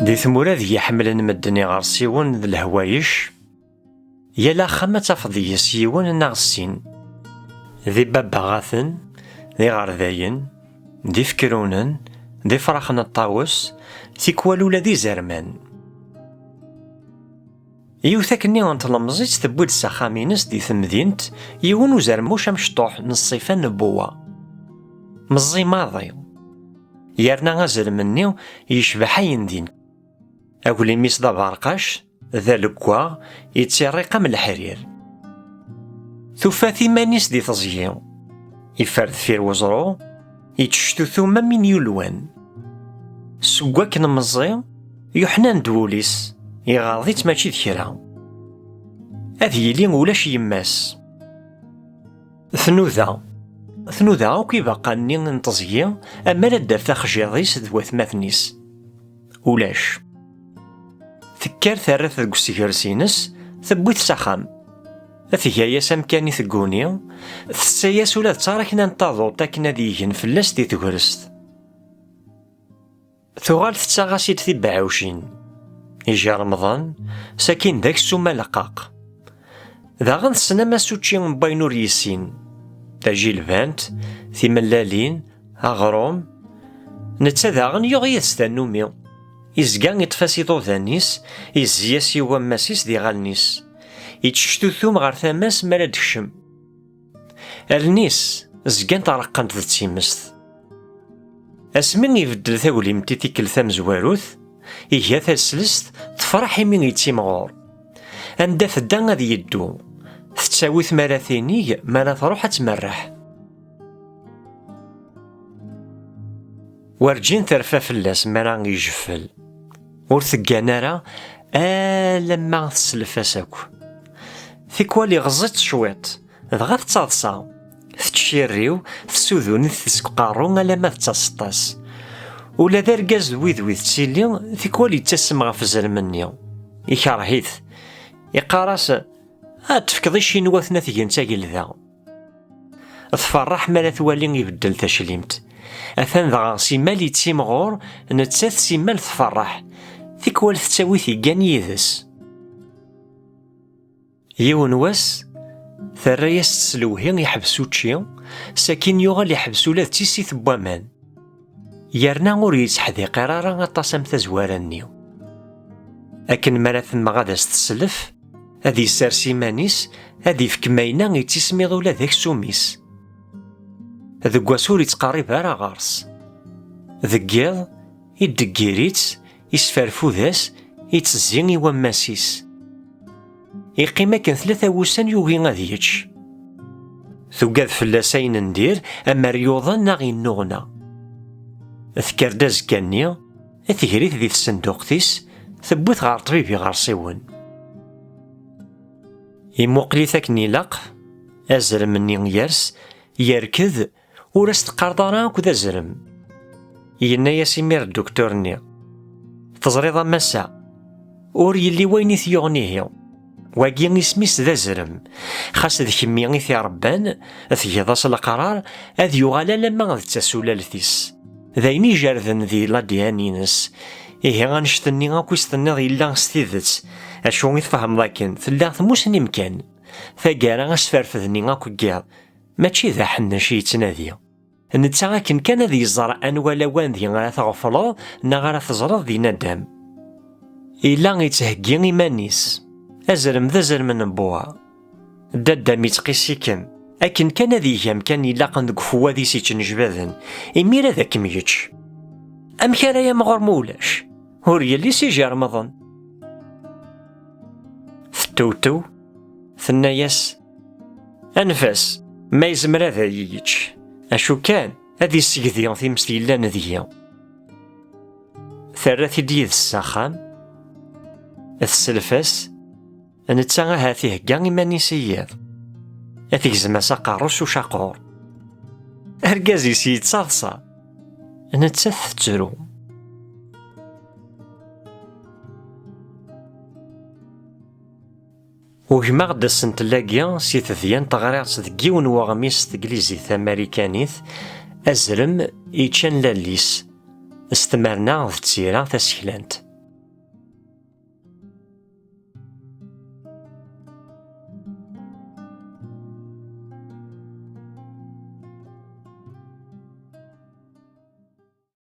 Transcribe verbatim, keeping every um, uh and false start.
Di tmura deg i ḥemmlen medden iɣersiwen d lehwayec, yal axxam ad tafeḍ deg-s yiwen neɣ sin. D ibabbaɣaten, d iɣerdayen, d ifekrunen, d ifrax n ṭṭawes, tikwal ula d izerman. Yiwet akkenni n tlemẓit tewwi-d s axxam-ines di temdint yiwen uzermuc amecṭuḥ n ṣṣifa n Buwa. Meẓẓi maḍi. Yerna azrem-nni yecbeḥ ayendin. Aglim-is d aberqac, d aleggaɣ, yettirriq am leḥrir. Tufa-t iman-is di teẓgi. Iffer deffir weẓru, yettectutum am win yulwan. Seg wakken meẓẓi, yuḥnan-d wul-is, iɣaḍ-itt mačči d kra. Ad yili ulac yemma-s. Tnuda. Tnuda akk ibaqqan-nni n teẓgi, ammer ad d-taf axjiḍ-is d watmaten-is. Ulac. Tekker terra-t deg usegres-ines, tewwi-t s axxam. Tga-yas amkan i tegguni, tessa-yas ula d taṛakna n taḍuṭ akken ad igen fell-as di tegrest. Tuɣal tettaɣ-as-id tibeɛɛucin. Ija Remḍan, sakin d aksum aleqqaq. Daɣen tessen amasučči n wayen ur yessin. Tajilbant, timellalin, aɣrum. Netta daɣen yuɣ yid-s tannumi. Izga iṭṭef-as iḍudan-is, izzi-as i wammas-is d iɣallen-is. Yettectutum ɣer tama-s mi ara d-tekcem. Allen-is zgant reqqent d timest. Asmi ibeddel taglimt i tikkelt tamezwarut, iga taslest, tefreḥ imi yettimɣur. Anda tedda ad yeddu, tettawi-t mi ara tinig, mi ara truḥ ad tmerreḥ. Werǧin terfa fell-as mi ara ijeffel. Ur teggan ara alamma teslef-as akk. Tikwal iɣeẓẓ-itt cwiṭ, dɣa tettaḍsa. Tettcirriw, tessudun-it seg uqerru alamma d taseṭṭa-s. Ula d argaz d wid wid tettili, tikwal yettasem ɣef zrem-nni. Ikerh-it. Iqqar-as: "Ad tefkeḍ i Ccinwaten ad t-gen d tagelda." Tferreḥ mi ara twali ibeddel taclimt. Atan dɣa simmal yettimɣur, nettat simmal tferreḥ. Tikwal tettawi-t yeggan yid-s. Yiwen wass, terra-yas-d s lewhi iḥbes učči, sakin yuɣal iḥbes ula d tissit n waman. Yerna ur yetteḥdiqir ara aṭas am tazwara-nni. Akken mi ara temmeɣ ad as-teslef, ad yessers iman-is, ad ifk mayna yettismiḍ ula d aksum-is. Deg wass ur yettqerrib ara ɣer-s. Deg yiḍ, iddeggir-itt, isferfud-as, ittezzi i wammas-is. Iqqim akken tlata wussan yugi ad yečč. Tugad fell-as ayen n dir, amer yuḍen neɣ yennuɣna. Tekker-d azekka-nni, tegri-t di tsenduqt-is, tewwi-t ɣer ṭṭbib iɣersiwen. Imuqel-it akken ilaq, azrem-nni yers, yerked, ur as-teqqareḍ ara akk d azrem. Yenna-yas imir dduktur-nni: "Teẓriḍ a massa, ur yelli wayen i t-yuɣen ihi. Wagi isem-is d azrem. Xas d kemmi i t-iṛebban, tgiḍ-as leqrar, ad yuɣal alamma d tasulalt-is. D ayen ijerden di l'A D N-ines. Ihi annect-nni akk i s-tenniḍ yella s tidet. Acu i tfehmeḍ akken? Tella tmussnim kan. Taggara asferfed-nni akk n yiḍ, mačči d aḥennec i yettnadi. Netta akken kan ad yeẓer anwa lawan deg ara tɣefleḍ neɣ ara teẓreḍ di nadam." Yella yettheggi iman-is. Azrem d azrem n Buwa. Dadda-m yettqissi-kem. Akken kan ad yeg amkan ilaqen deg ufwad-is yettnejbaden, imir ad kem-yečč. Amek ara yamɣur ma ulac? Ur yelli s ijermeḍen. Tettewtew, tenna-yas: "Anef-as, ma yezmer ad iyi-yečč. Acu kan, ad yessegdi timest yellan deg-i." Terra-t-id yid-s s axxam, teslef-as, netta ahat ihegga iman-is i yiḍ. Tegzem-as aqerru s ucaqur. Argaz-is yettaḍsa, nettat tettru. Ugmeɣ-d asentel-agi si tedyant ɣriɣ-tt deg yiwen n weɣmis s teglizit tamarikanit, Azrem yeččan lall-is, s tmerna d tira taseklant.